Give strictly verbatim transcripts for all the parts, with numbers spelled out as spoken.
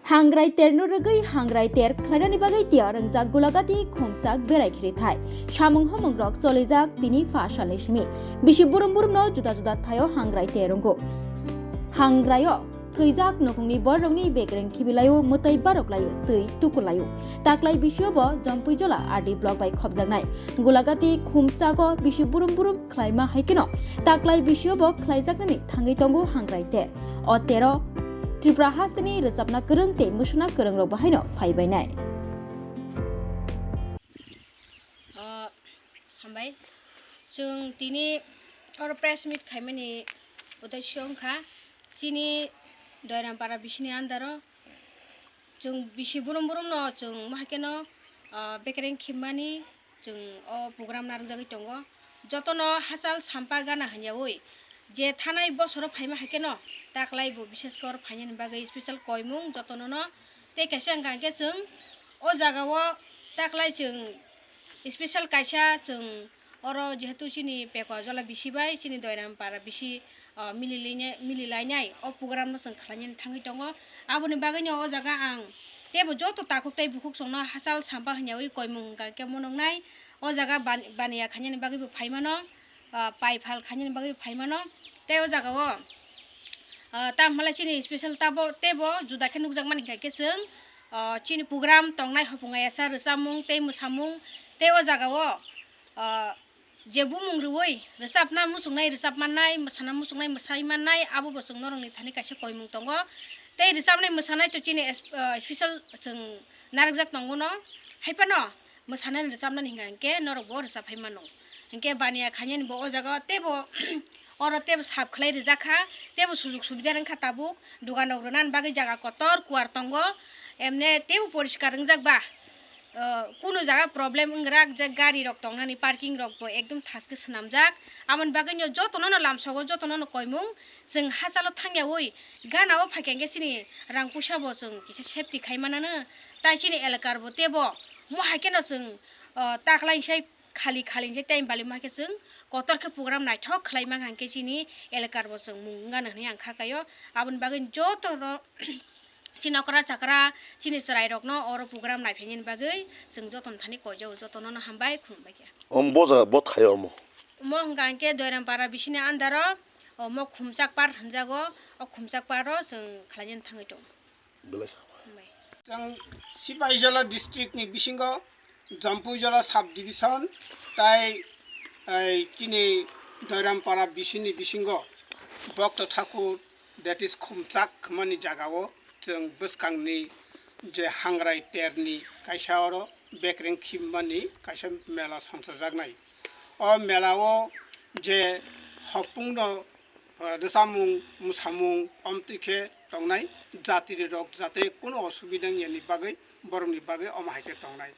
Hangrai terno rwgwi hangrai ter khlainani bagwi tiyar wngjak Gulagati khumsak berai khirithai. Samung humung rok cholijak tini pha salni simi. Bisi burum burum no juda juda thaio hangrai ter wngo. Hangrai o thwijak nokongni bororokni bekereng khibilaio, mwtai baroklaio, twi tukulaio. Taklai bisio bo Jompui Jola R D block bai khopjaknai. Gulagati khumchago bisi burum burum khlaima hai kheno taklai bisio bo khlaijaknani thangwi tongo hangrai ter. O tero Tripura hasteni rwchapna kwrwng tei mwsana kwrwngrok bo haino phaibainai. O, hambai. Chwng tini oro press meet khaimani uddesyo wngkha chini Doirampara bisini under o chwng bisi burum burum no chwng mahaikeno, o, bekereng khimmani chwng o program narwkjagwi tongo. Jotono hachal sampa gana hwnyaui je thanai bosoro phaima hai kheno taklai bo bishesh kor phainani bagwi special koimung jotono no. Tei kaisa hwnkha hwnkhe chwng o jagao taklai chwng special kaisa chwng oro jehetu chini Pekwa Jola bisi bai chini Doiram Para bisi, o, mililai-, mililainai o program no chwng khlainani thangwi tongo. Aboni bagwino o jaga ang teibo joto takhuk tei bukhuk chwngno hachal sampa hwnyaui koimung hwnkha khe monoknai. O jaga ban-, baniya khainani bagwibo phaimano, ah, pai phal khainani bagwibo phaimano. Tei o jagao, ah, tamo hwnle chini special tabo teibo juda khe nukjakmani hwnkha khe chwng, ah, chini program tongnai hopung ayasa rwchapmung tei mwsamung tei o jagao, ah, je bumung rwui rwchapna muchungnai rwchapmannai, mwsana muchungnai mwsai mannai, abobo chwng norokni thani kaisa koimung tongo. Tei rwchapnai mwsanai to chini es-, ah, special chwng narwkjak tongo no. Haiphano mwsanani rwchapnani hwnka hwnkhe norokbo rwchap phai mano. Hwnkhe baniya khainani bo o jaga o teibo oro teibo sap khlai rijak kha, teibo sujuk subida wngkha tabuk. Dogan rok rwnani bagwi jaga kotor kuar tongo, emne teibo poriskar wngjak ba. O, kunu jaga problem wngrak je gari rok tongnani parking rok bo ekdom thaske swnamjak. Aboni bagwi no jotono no lamsogo, jotono no koimung chwng hachalo thangyaui gana o phaikha hwnkhe chini rang puisa bo chwng kisa safety khai manano. Tai chini elakar bo teibo mo hai kheno chwng, o, taklai sai khali khali se time bali ma khe chwng kotor khe program naithok khlai mang hang khe chini elakar bo chwng mung wngano hwnwi ang kha kaio. Aboni bagwi joto no chini okra chakra chini chwrai rok no oro program naiphainani bagwi chwng joto no thani koijao, joto no no hambai khulumbai khe. Om bo jaga bo thaio omo. Omo hwnkha hwnkhe Doiram Para bisini under o, omo Khumchak Par hwnjago, o Khumchak Par o chwng khlainani thangwi tongo. Belai. Hambai. Chwng Sipaijala district ni bisingo Jampuijala sub division tai, ai, chini Doirampara bisini bisingo Bhakta Thakur, that is Khumchak hwnmani jagao chwng bwskangni je hangrai terni kaisa oro bekereng khimmani kaisa mela songchajaknai. O mela o je hopungno, ah, rwchapmung, mwsamung, omtwi khe tongnai, jatiri rok jate kuno osubida wngya ni bagwi, borokni bagwi omo hai khe tongnai.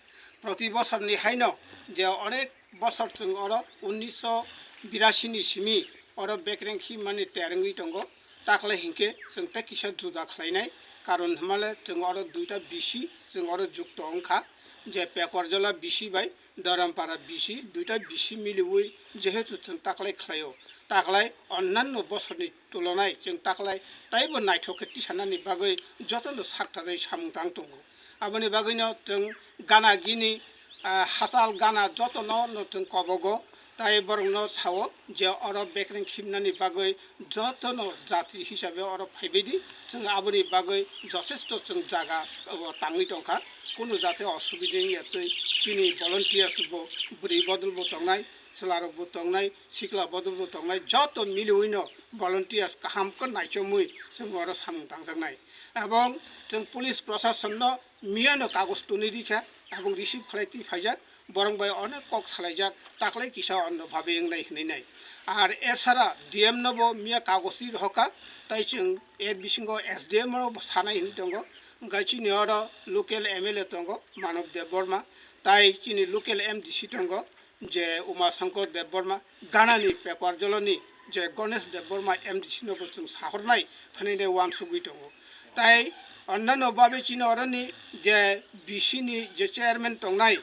Proti bosor ni haino je onek bosor chwng oro unnisho birasi ni simi oro bekereng khimmani ter wngwi tongo, taklai hinkhe chwng tei kisa juda khlainai, karon hwnmale chwng oro duita bisi chwng oro jukto wngkha, je Pekwarjola bisi bai Dorampara bisi, duita bisi miliwi jehetu chwng taklai khlaio, taklai onnanno bosorni tulonai chwng taklai taibo naithok khe tisanani bagwi jotono sakthajai samung tang tongo. Aboni bagwino chwng gana gini, ah, hachal gana jotono no chwng kobogo, tai borokno sao je oro bekereng khimnani bagwi jotono jati hisabe oro phaibaidi, chwng aboni bagwi jothesto chwng jaga o tangwi tongkha, kunu jate osubida wngya twi chini volunteers bo bwrwi bodol bo tongnai, chwla rok bo tongnai, sikla bodol bo tongnai, joto miliwi no volunteers kaham khe naichomwi chwng oro samung tangjaknai. Ebong chwng police proshasonno miyano kagoj twnwi rikha, ebong receive khlai twi phaijak, borok bai onek kok salaijak, taklai kisa onno bhabe wngnai hwnwi nai. Ar ersara D M no bo miya kagoj twi rohorkha, tai chwng er bisingo S D M no bo sanai hwnwi tongo, wngkha chini oro local M L A tongo Manob Debbarma, tai chini local M D C tongo, je Uma Shankar Debbarma, ganani Pekwarjolani je Ganesh Debbarma M D C no bo chwng sahornai hwnwi de uansugwi tongo. Tai onnano babe chini oroni je B C ni je chairman tongnai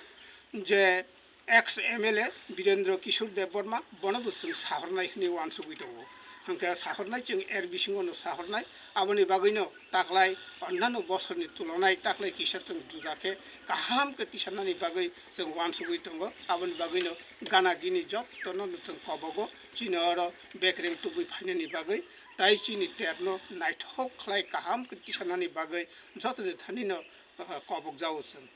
je ex M L A Birendra Kishore Debbarma, bono bo chwng sahornai hwnwi uansugwi tongo. Hwnkhe sahornai chwng er bisingo no sahornai, aboni bagwino taklai onnano bosorni tulonai taklai kisa chwng juda khe kaham khe tisanani bagwi chwng uansugwi tongo. Aboni bagwino gana gini jotono no chwng kobogo chini oro bekereng tubui phainani bagwi, tai chini terno naithok khlai kaham khe tisanani bagwi jotoni thanino, ah, kobokjago chwng.